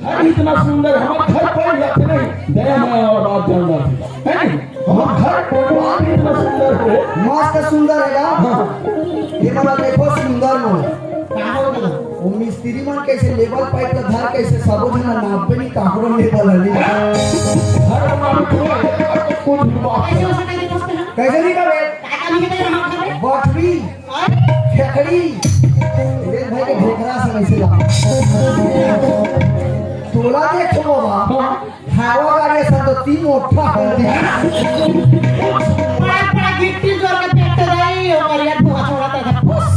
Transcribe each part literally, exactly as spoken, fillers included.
अरे इतना सुंदर, हमर घर पर ही आते नहीं, दया माया और बात जान जाते, है नहीं? हमर घर परिवार इतना सुंदर है। मस्त सुंदर है यार। हाँ। ये वाला देखो सुंदर नो। का हो गया? वो मिस्त्री मन कैसे लेवल पाइप ला धर कैसे सबो झन नापे नहीं काकरो लेवल है नहीं। हर मामले में कुछ बात कैसे हो सकता है दोस्त ना? कैसे नहीं करे? का का नहीं करे हम करे? बटवी। खेकड़ी, रे भाई के ढेकरा से वैसे ला। तोला देख बाबा, हवा गाड़ी सब तो तीन ओठा कर दी। बड़ा, बड़ा गिट्टी जोर के फेंकते रही, ओकर यार धुआं छोड़ा था, फुस।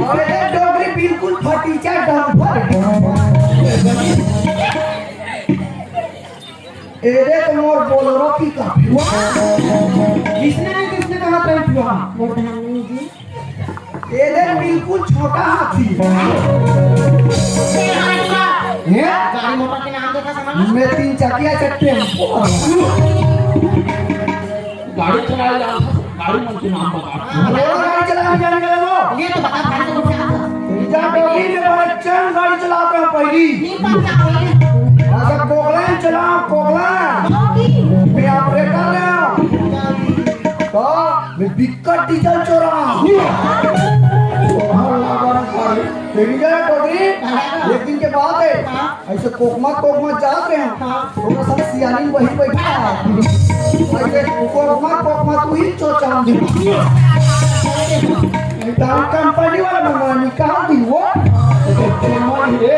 अरे डोगरी बिल्कुल फटीचा डंपर। एदे तो मोर बोलेरो पिकअप। वाह! किसने नहीं, किसने कहा था इतना? वो धानी जी। एदे बिल्कुल छोटा हाथी। ये? गाड़ी मोटर के नाम देखा समझ? मैं तीन चकिया से टेम्पो। गाड़ी चलाए जा, गाड़ी मन के नाम बता। हाँ, बोलो, गाड़ी चलाने जाने का वो। ये तो बता, भाई को क्या? जा डोली में बड़े चंद गाड़ी चलाते हैं पहली। नहीं पता है। अच्छा, कोकला चलाओ, कोकला। डोली। मैं ऑपरेटर ले आओ। तो मैं बिक्कट डीजल चोरा। सुभान अल्लाह, बाबा, तेरी जरा डोली। एक दिन के बात है। हाँ। ऐसे कोकमा, कोकमा जात रहे हैं। हाँ। ओकर संग सियानी वही बैठा है। ऐसे कोकमा, कोकमा तू ही चोचान दी। दाम कंपनी वाला मंगवा निकाल दी वो। तो चुम्मा ही रे।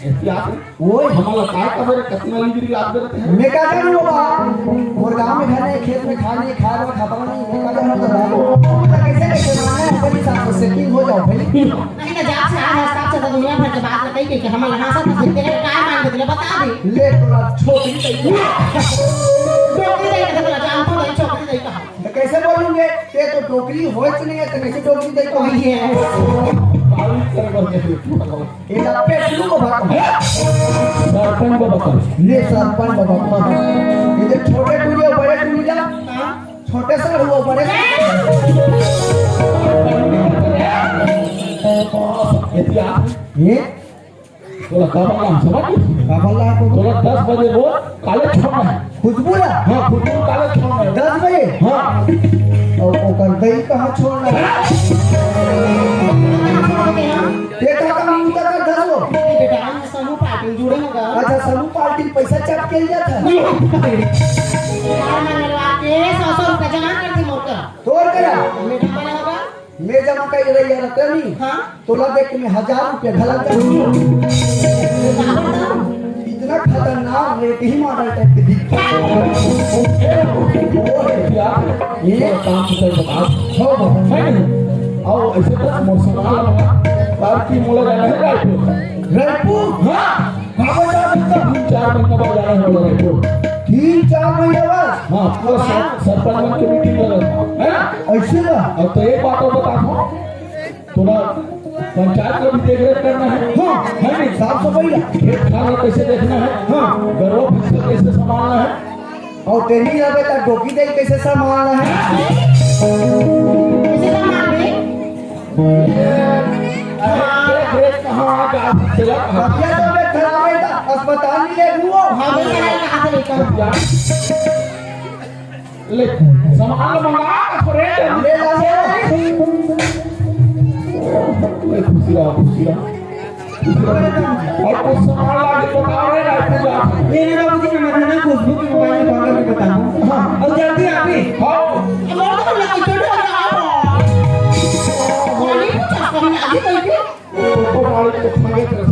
एहतियात रे। ओए। हमला काय का मेरे कतना लिगिरी लाग देते हैं। मैं का जानू बाबा? मोर गांव में घर नहीं, खेत में खानी, खाए वाला खाता नहीं, मैं का जानू तो बाबू। तो कैसे कैसे मानना है, अपनी साथ सेटिंग हो जाओ भाई। नहीं तो जात से आज हस्ताक्षर तो दुनिया भर के बात बताई के, कि हमर यहाँ से तो तेरे काय मान बदले बता दे। ले तोरा छोकरी दे। छोकरी दे के तोरा जान तो नहीं, छोकरी दे कहा। तो कैसे बोलूंगे? ते तो टोकरी होय तो नहीं है, तो कैसे टोकरी दे तो वही है। बाल कर कर के तू ये तो पेटलू को बात है। सरपंच को बता। ले सरपंच को बता। ये जो छोटे टूरी हो, बड़े टूरी जा। हाँ। छोटे सर हुआ, बड़े सर। ये क्या? ये? बोला, का बोला, हम समझ गए? का बोला आपको? बोला, दस बजे वो कॉलेज छोड़ना है। खुशबू ना? हाँ, खुशबू कॉलेज छोड़ना है। दस बजे? हाँ। और ओकर दही कहाँ छोड़ना है? ये का काम उनका कर धरो? बेटा, हम समूह पार्टी जुड़े होगा। अच्छा, समूह पार्टी पैसा चप के लिया था? यार, मैं मिलवा के सौ सौ रुपया जमा कर दी मोटा। तोर करा? बेटा, बना होगा? मैं जमा कर रही यार, तेरी। हाँ। तोला देख के मैं हजार रुपया घला कर। इतना खतरनाक रेट ही मॉडल टाइप के दिखता है। वो है क्या? ये काम तो सर बता। हो, हो। है नहीं? आओ, ऐसे तो मोर सामान लगा। बार की मोला जाना है रायपुर। रायपुर? हाँ। हाँ, बता सकता। तीन चार महीना बाद जाना है रायपुर। तीन चार महीना बाद? हाँ, पूरा सर-, सरपंच मन के मीटिंग लगा, है ना? ऐसे ना? और तो एक बात और बता दूँ, थोड़ा पंचायत का भी देख रेख करना है। हाँ। है नहीं? साफ सफाई ला। खेत खार का कैसे देखना है? हाँ। गरवा भैंस का कैसे संभालना है? और तेरी जाबे तो डोकी दे कैसे संभालना है? कैसे संभालबे? अरे, देख रेख कहाँ आ गया? चला कहाँ? अब क्या तो मैं खराब है तो अस्पताल नहीं ले लूँ। हाँ, मैं कहाँ से लेकर आऊँ? ले, सामान मंगा, थोड़े ले ला, ले। ले, खुशी रहा, खुशी रहा, खुशी रहा। और कुछ सामान ला के बताओ रे, रायपुर जा। ये ना बाबूजी, मैं ना खुशबू के मोबाइल में कॉल करके बताऊँ। हाँ। और जल्दी आ भी। हाँ। हमारा तो लड़का छोटा हो रहा है। बोलिए, कुछ आपको नहीं आगे कोई भी? तो मालिक के संगे तेरे से।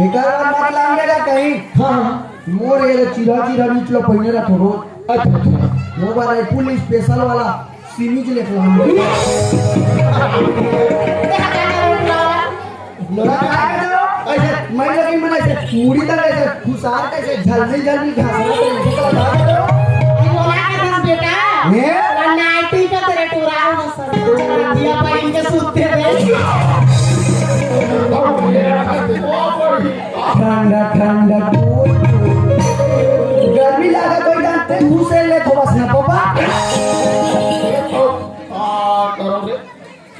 एकर मत लांगे ना कहीं। हाँ। मोर ये चिरा चिरा बीच लो पहिने रखो रोज। अच्छा, अच्छा। वो वाला पुलिस स्पेशल वाला सीरीज लिख लो। लोला का है जो? ऐसे मैं लगी मन ऐसे पूरी तरह ऐसे खुशार कैसे झलमिल झलमिल घासरा तो इनको तो लगा दो। ये लोला का दस बेटा। ये? वो नाइटी का तेरे टुरा हो ना सर। दिया पर इनके सूते दे। ठंडा ठंडा दूध। गर्मी लागा कोई जानते घुसे ले तो बस ना पापा। आ, करो रे।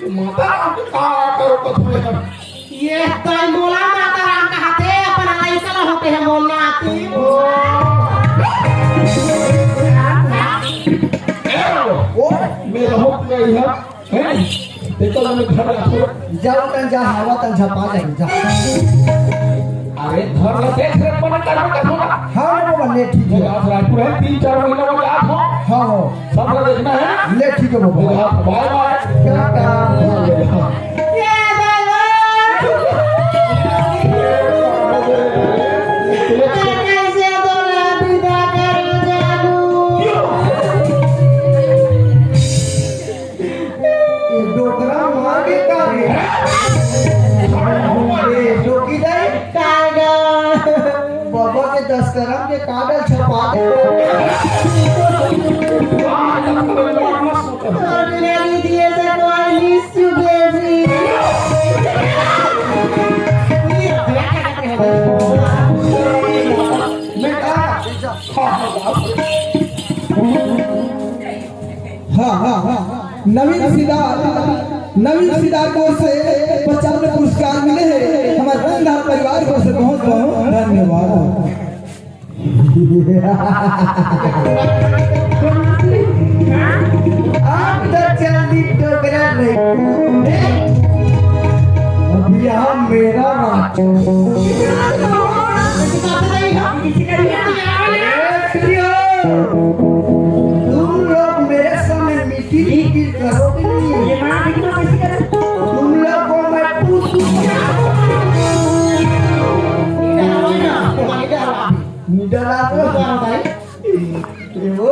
ये माता राम के का करो कथो यार। ये कल बोला ओ, मेरा हो गई है, हैं? देखो, मैं घर आके जाओ तन जा, हवा तन झपा जा, जा। अरे, घर ला देख रे, अपन कर में करूँगा। हाँ, वो बने, ठीक है। आज रायपुर है, तीन चार महीना में आ जाओ। हाँ, हाँ। सब लोग देखना है। ले, ठीक है बाबा। बाय बाय। टाटा। ये डोकरा मार के का रे? ये डोकी दाई? बाबा के दस करम के कागज छपा दे। हाँ, हाँ, हाँ। नवीन सिद्धार्थ, नवीन सिद्धार्थ ओर से पचानवे पुरस्कार मिले हे। हमर रंगधार परिवार ओर से बहुत बहुत धन्यवाद। आप तो जल्दी टोकरा नहीं। अभी यहाँ मेरा राज। तुम लोग मेरे सामने मीठी मीठी करोगे नहीं। तुम लोग को मैं पूछ निडर आप लोग। ये वो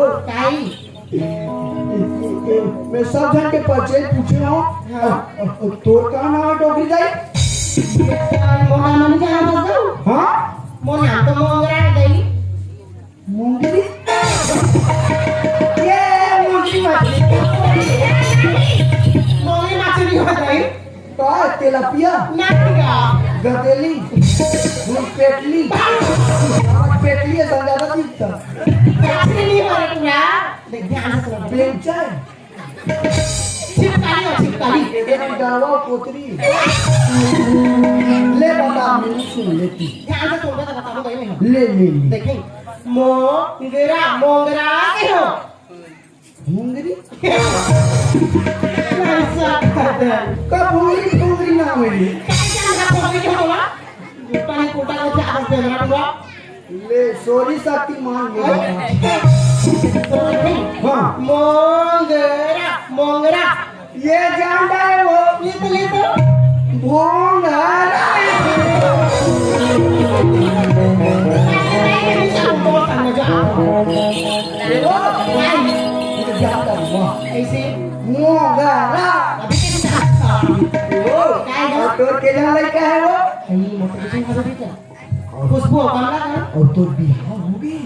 मैं सब जन के परिचय पूछे हूँ। हाँ। अ, अ, तोर का नाम है डोकरी दाई? मोर नाम नहीं जाना था तू? हाँ? मोर नाम तो मोंगरा है दाई। मुंगरी? ये मुंगरी मछली। मोंगरी मछली हो दाई। का? तेलापिया? नहीं का? गदेली? घुसपेटली? पेटली है, ज्यादा दिखता। मछली नहीं हो रे पूरा। देख, ध्यान से सुनो। बेलचा है? छिपकली हो, छिपकली। एक डरवा कोतरी। ले बता, मिली सुन लेती। ध्यान से सुन, बता, बता, बता, बता। ले, ले, ले। देखे, मोंगरा, मोंगरा के हो। भोंगरी? ऐसा। का भोंगरी, भोंगरी ना होई। का भोंगरी के होला? कोटा में कोटा को क्या बस बेलरा टुआ? ले, सॉरी शक्तिमान, ले बता। हाँ। मोंगरा, मोंगरा। ये जानता है वो? ले तो, ले तो। भोंगरा। वो? ये जानता है, वाह। कैसे? मोंगरा। अभी कैसे? वो? क्या है वो? और तोर के जान लड़का है वो? नहीं, मतलब, कैसे खबर है क्या? खुशबू, कमला का? और तो बिहाव हो गए।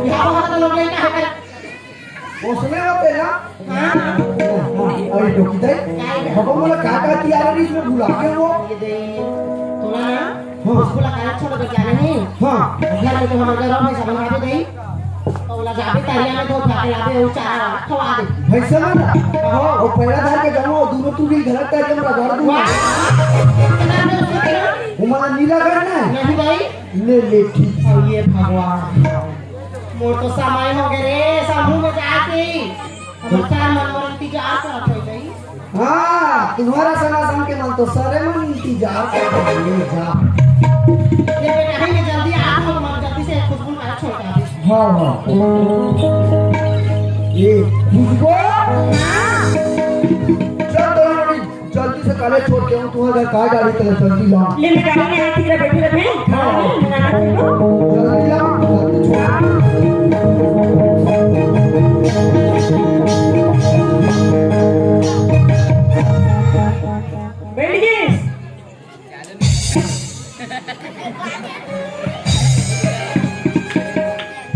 बिहाव होता तो लोग नहीं कहा करते। उसमें वो पहला। हाँ। अरे डोकी दाई, बाबा मोला का का तियार रही इसमें भुला के वो। ये दे, तोला ना, हाँ। खुशबू ला काला छोड़ के जाने नहीं। हाँ। घर में तो हमारे घर में सब बना दे। अउ ओला जाबे तरिया में धो के लाबे, अउ चारा खवा दे। भैंसा ला ना? हो। अउ पैरा धर के जाओ, दोनों तू भी घर तरिया में रगड़ दूंगा। वाह! वो मला नीला करना है? नहीं भाई। ले, ले, ठीक। अउ ये भगवान, मोर तो समय हो गए रे, समूह में जाके। हमर चार मन मोर इंतजार करत होई भाई। हाँ, तुम्हारा सना सन के मन तो सारे मन इंतजार कर रहे हैं, जा। ये बेटा, नहीं, मैं जल्दी आ रहा हूँ, तुम्हारे जल्दी से खुशबू का छोड़ कर। हाँ, हाँ। ये खुशबू। हाँ। चल, दोनों जनी जल्दी से काले छोड़ के हूँ, तुम्हारे घर का गाड़ी तले जल्दी ला। ले, मैं गाड़ी में आती है, बैठी रहते हैं। हाँ। जल्दी ला, जल्दी छोड़। बैठ गए।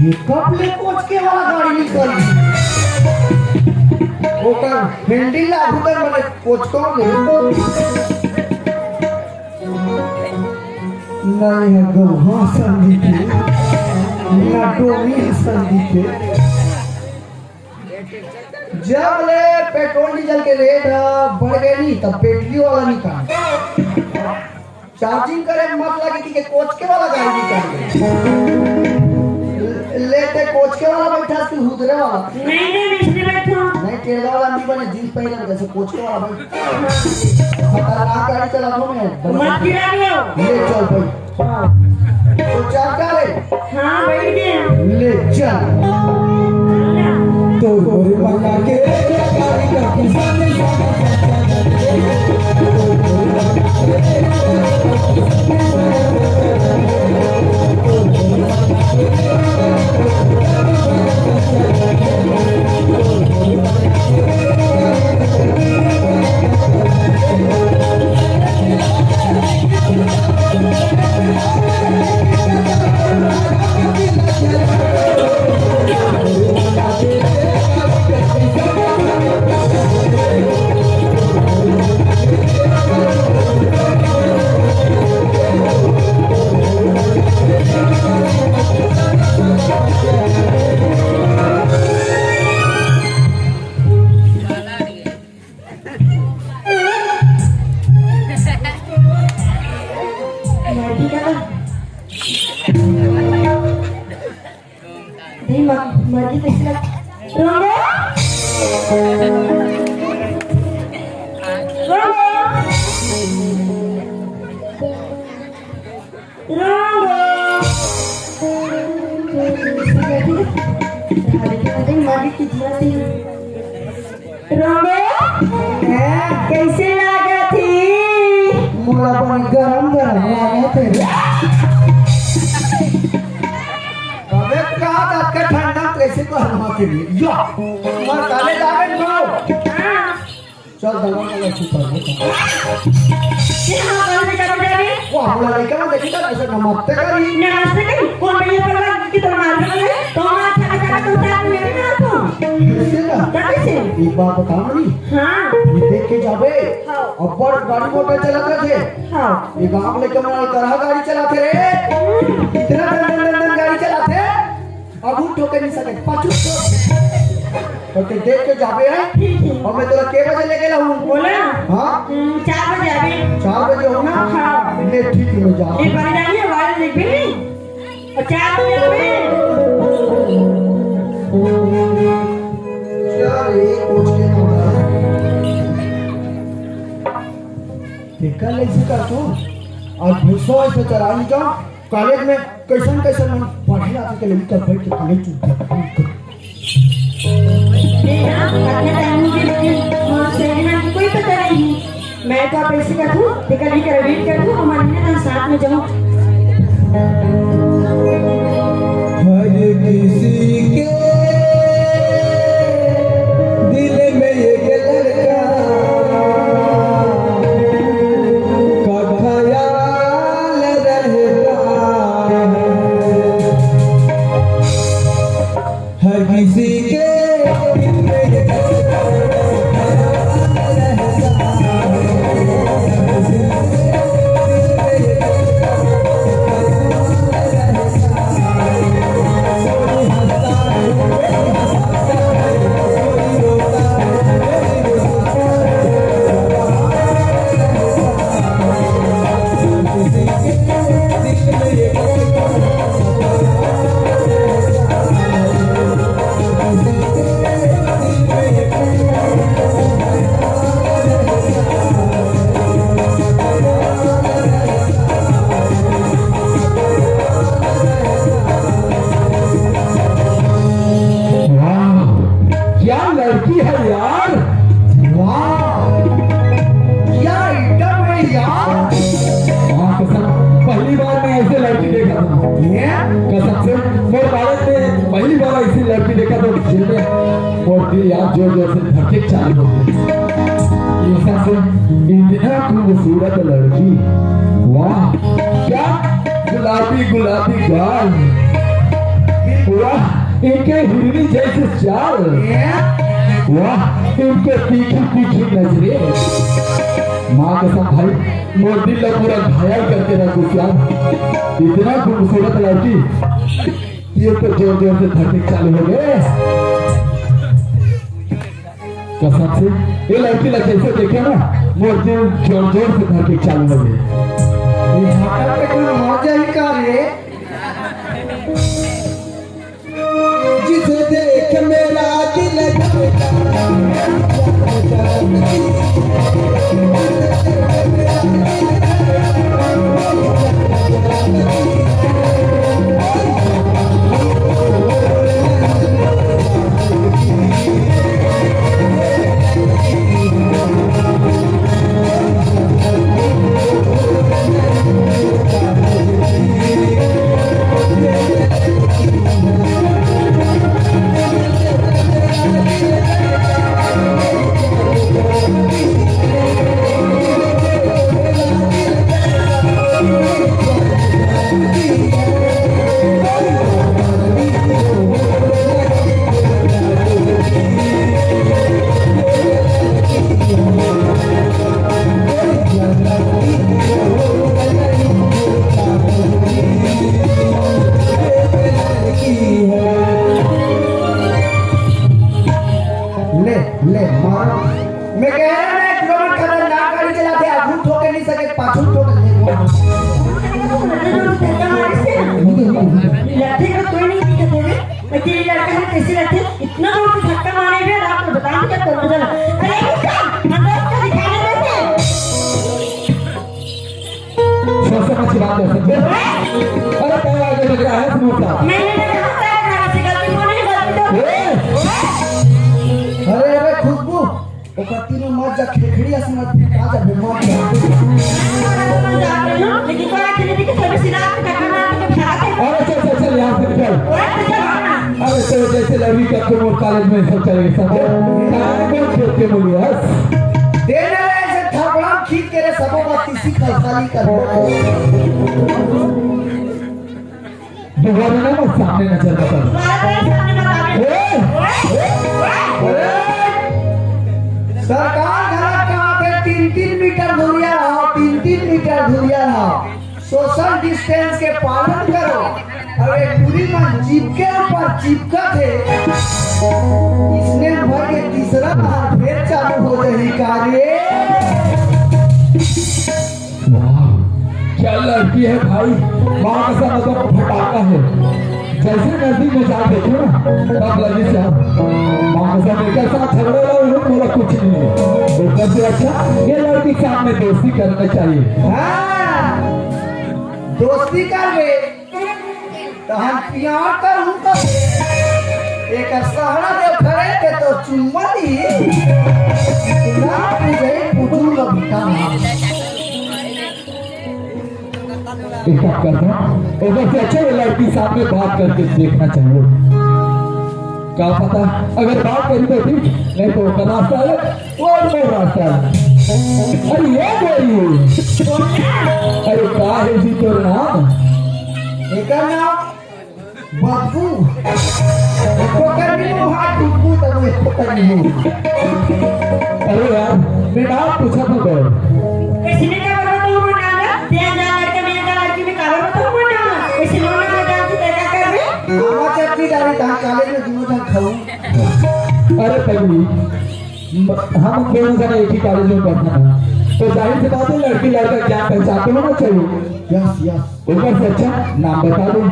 ये कब ले कोचके वाला गाड़ी निकल? ओकर हैंडल लागू कर, मने कोचको ले। नहीं है गौहा संदीप, ना डोमी संदीप। जब ले पेट्रोल डीजल के रेट ह बढ़ गए नी, तब पेट्रोल वाला निकाल। चार्जिंग करे मत लगे कि के कोचके वाला गाड़ी निकल गया। ले ते कोचके वाला बैठा कि हुदरे वाला? नहीं, नहीं, बिजली बैठा। नहीं, टेढ़ा वाला नहीं बने, जींस पहने में जैसे कोचके वाला बैठ। खतरनाक गाड़ी चला दो मैं। मत गिरा दो। ले चल भाई। तो चार का रे? हाँ, बैठ गया। ले चल। तो गोरी माता के नहीं, म-, मर गई तो इसलिए। रोंगो! रोंगो! रोंगो! मर गई तो इसलिए। रोंगो, कइसे लागत हे? मोला बने गरम गरम लागत हे। अबे का दांत के ठंडा कैसे कहलवा के लिए? या, मर काले जावे न। हाँ। चल, दवा वाला छुपा दे। ये हाँ, कल भी कब जावे? वो हमारा लड़का ना देखी था, ऐसे नमस्ते करी। नमस्ते करी? कौन भैया पहलवान? कि तो मार पड़े, तो मार खा खा तो साथ में भी ना तो। कैसे ना? कैसे? एक बात बता मनी। हाँ। ये देख के जाबे। हाँ। अब्बड़ गाड़ी मोटर चलात रथे। हाँ। ये गांव ले के मन करहा गाड़ी चलाथे रे। इतना दन दन दन दन गाड़ी चलाथे। अब उठ ठोके नहीं सके, पाछू ठोक। तो ते देख के जाबे है। ठीक है। और मैं तोला के बजे लेके लाऊं? बोला। हाँ? हम्म, चार बजे आबे। चार बजे हो ना? हाँ। ले ठीक है, मैं जा। एक बार जानी है, वाले देख भी नहीं। और चार बजे आबे। क्या रे, कोच के नंबर? देखा ले इसका तो। और भूसा ऐसे चला नहीं जाओ। कॉलेज में कैसन कैसन मन पढ़े आते के लड़का बैठ के कॉलेज चुप गया। बेटा, अपने टाइम में भी लेकिन और सेमिनार की कोई पता नहीं। मैं तो अब ऐसे कर दूं, देखा नहीं कर, वेट कर दूं, हमारे ना साथ में जाऊं। हर किसी के दिल में एक लड़का का ख्याल रहता है। हर किसी के दिल में एक लड़का रहता है। वाह, क्या लड़की है यार। वाह, क्या आइटम है यार। हाँ, कसम, पहली बार मैं ऐसे लड़की देखा था। ये? कसम से, मोर बालक में पहली बार ऐसी लड़की देखा तो दिल में और दिल यार जोर जोर से धड़के चालू हो गई। ये सबसे इतना खूबसूरत लड़की, वाह, क्या गुलाबी गुलाबी गाल, वाह, इनके हिरनी जैसे चाल, वाह, इनके तीखी तीखी नजरें। माँ कसम भाई, मोर दिल ला पूरा घायल करके रख दिस यार। इतना खूबसूरत लड़की, ये तो जोर जोर से धड़के चालू हो गए। कसम से, ये लड़की ला जैसे देखे ना, मोर दिल जोर जोर से धड़के चालू हो गए। लड़की को कोई नहीं दिखत हे, लेकिन ये लड़का हे, कैसे लगथे? इतना जोर से धक्का मारे भी, रात में बता नहीं सकते, मुझे लगा, अरे, रुक जा, अंदर उसको दिखाने देते। सोच समझ की बात कर सकते हो। अरे, पहला आगे लग रहा है समोसा। मैंने नहीं कहा था, ऐसी गलती को नहीं, गलती तो ए! अरे, अरे, खुशबू, ओकर तीनों मत जा, खेखड़ी असन मत फेंका जा, बे, मत जा। लेकिन कोई आखिर नहीं दिखे, सभी सीधा आके टक्कर मार के भाग गए। अरे, चल, चल, चल, यहाँ से निकल। ओए, तो चल, हाँ। अरे, तो जैसे लड़की का तुम और कॉलेज में सब चले गए, सब। कहाँ कौन खेत के मूली है? दे ना रे, ऐसे थपड़ा खींच के रे, सबों का तीसी खलसाली कर। दोबारा ना, बस सामने नजर बता। दोबारा तेरे सामने बता दे। ए! ए! सरकार घरा कहा थे, तीन तीन मीटर दूरिया रहो, तीन तीन मीटर दूरिया रहो, सोशल डिस्टेंस के पालन करो। अब एक पूरी मन चिपके ऊपर चिपका थे, इसने भर के तीसरा बार फिर चालू हो जाही कार्य। वाह, क्या लड़की है भाई, माँ कसम, मतलब फटाका है। जैसे नजदीक में जाके देखो ना, तब लगे साहब, माँ कसम, एक साथ झगड़ा ला, वो बोला कुछ नहीं है। ऊपर से अच्छा, ये लड़की के सामने दोस्ती करना चाहिए। हाँ, दोस्ती कर ले। तहन प्यार करू तो एकर सहरा दे खड़े के तो चुम्मा दी। ना तुझे कुछ लभिता। एक काम करना, ओकर से अच्छा ये लड़की सामने बात करके देखना चाहिए। क्या पता, अगर बात करी तो ठीक, नहीं तो ओकर रास्ता अलग, और मोर रास्ता अलग। अरे ये गोरी, अरे का है जी तोर नाम? एकर नाम बदबू। ओकर भी मुंह हाथ डुबू, तब वो एको तक नहीं। अरे यार, मैं नाम पूछा था तो। इसने क्या बोला तू वो नाम है? तेरा नाम लड़का, मेरा नाम लड़की में काबर बताऊं वो नाम है? इसे नो नाम बता के तेरा क्या कर रहे? आवा चटनी डाली, तहाँ कॉलेज में दोनों जन खाऊ। अरे पगली, म-, हम दोनों जन एक ही कॉलेज में पढ़ना था, तो जाहिर सी बात है लड़की लड़का क्या पहचानते होना चाहिए। Yes, yes. ऊपर से अच्छा नाम बता दो।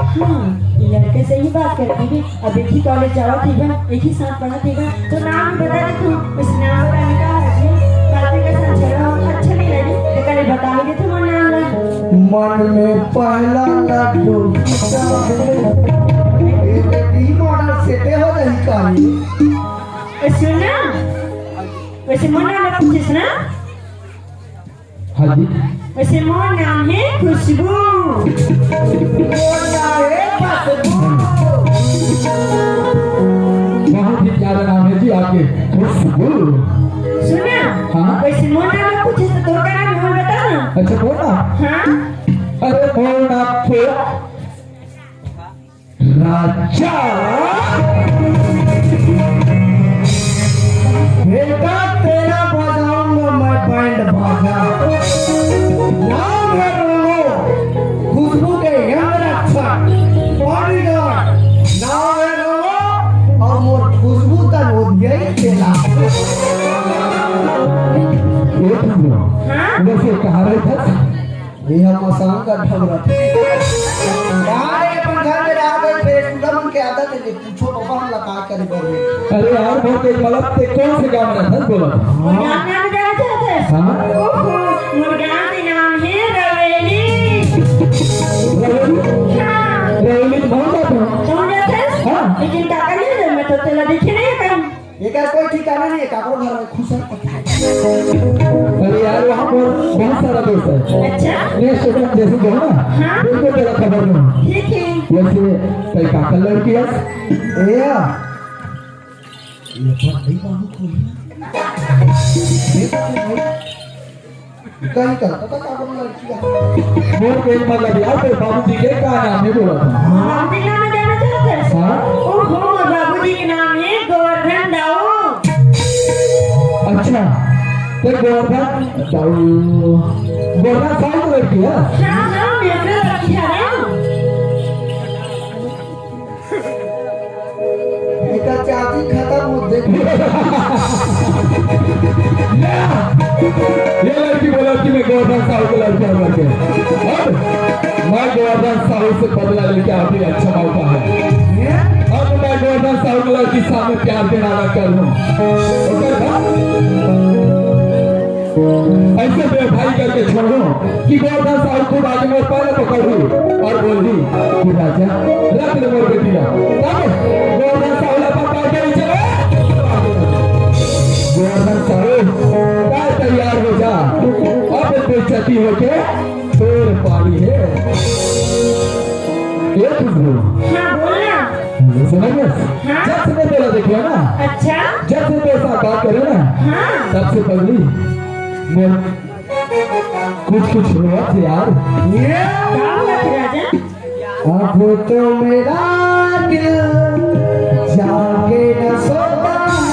हाँ, ये लड़के सही बात करत हे। अब एक ही कॉलेज जावत हे, एक ही साथ पढ़त हे, तो नाम भी बता दे तू। बस नाम बताने का है जी, बातें का साथ झगड़ा हो, अच्छा नहीं लगे, तो कल बता दे तू नाम ला। मन में पहला लड्डू। ये बेटी मॉडल सेटे हो जाही कहानी। ए, सुन ना, वैसे मोर नाम ला पूछिस ना? हाँ जी। वैसे मोर नाम है खुशबू। मोर नाम है खुशबू। बहुत ही प्यारा नाम है जी आपके, खुशबू। सुना? हाँ? वैसे मोर नाम है, पूछे तो तोर का नाम है, बता ना। अच्छा, बोल ना। हाँ? अरे, मोर नाम तो राजा। बेटा, तेरा बजाऊंगा मैं बैंड बाजा। नाम है रोलो, खुशबू के यंग रक्षक, बॉडीगार्ड। नाम है रोलो और मोर खुशबू तन ओधिया ही तेला। ये खुशबू, हाँ? वैसे कहाँ रहे था? ये हम आसान का ढंग रखे। यार, ये अपन घर में रहा तो फिर पूरा मन के आदत है, पूछो बाबा, हम लगा कर बोले। अरे यार, बहुत तेज, मतलब, ते कौन से गांव में रहता है, बोला था? हाँ। गांव नाम जाना चाहते हैं? हाँ। ओहो, मोर गांव के नाम है रवेली। रवेली? हाँ। रवेली तो बहुत जाते हैं। कौन जाते हैं? हाँ। लेकिन काका नहीं है, मैं तो तेला देखे नहीं कहीं। एकर कोई ठिकाना नहीं है, काकरो घर में खुश है। अरे यार, वहाँ बहुत, बहुत सारा दोस्त है। अच्छा। नेक्स्ट टाइम जैसे जो है ना, हाँ। बिल्कुल तेरा खबर नहीं। ठीक है। वैसे तय काकर लड़की है। ए, ये पर नहीं मालूम कोई। ये तो नहीं। कहीं का पता का बोल लड़की का। मोर के मतलब यार, तेरे बाबूजी के का नाम है बोला था? बाबूजी का नाम जानना चाहते हैं? हाँ। ओहो, मोर बाबूजी के नाम है गोवर्धन दाऊ। अच्छा, ते गोवर्धन दाऊ, गोवर्धन साहू की लड़की है? हाँ, हाँ, मेरी लड़की है ना। एकर चार्जिंग खत्म होत हे। ये लड़की बोला कि मैं गोवर्धन साहू के लड़का हूँ करके। अब मैं गोवर्धन साहू से बदला लेके अभी अच्छा मौका है। अब मैं गोवर्धन साहू के लड़की सामने प्यार के नाटक कर लूँ। ओकर बाद ऐसे बेवफाई करके छोड़ दूँ कि गोवर्धन साहू खुद आके मोर पैर पकड़ ली और बोल दी कि राजा, रख ले मोर बेटी ला। तब गोवर्धन साहू ला पकड़ के नीचे गोवर्धन साहू, का तैयार हो जा, अब बेइज्जती होके तोर पारी है। ए खुशबू, हाँ, बोल ना। सुना ना? हाँ। जब से मैं तेरा देखा ना, अच्छा। जब से तेरे साथ बात करे ना, हाँ। तब से पगली मोर कुछ कुछ हुआ थे यार। ये का हुआ थे राजा? अब तो मेरा दिल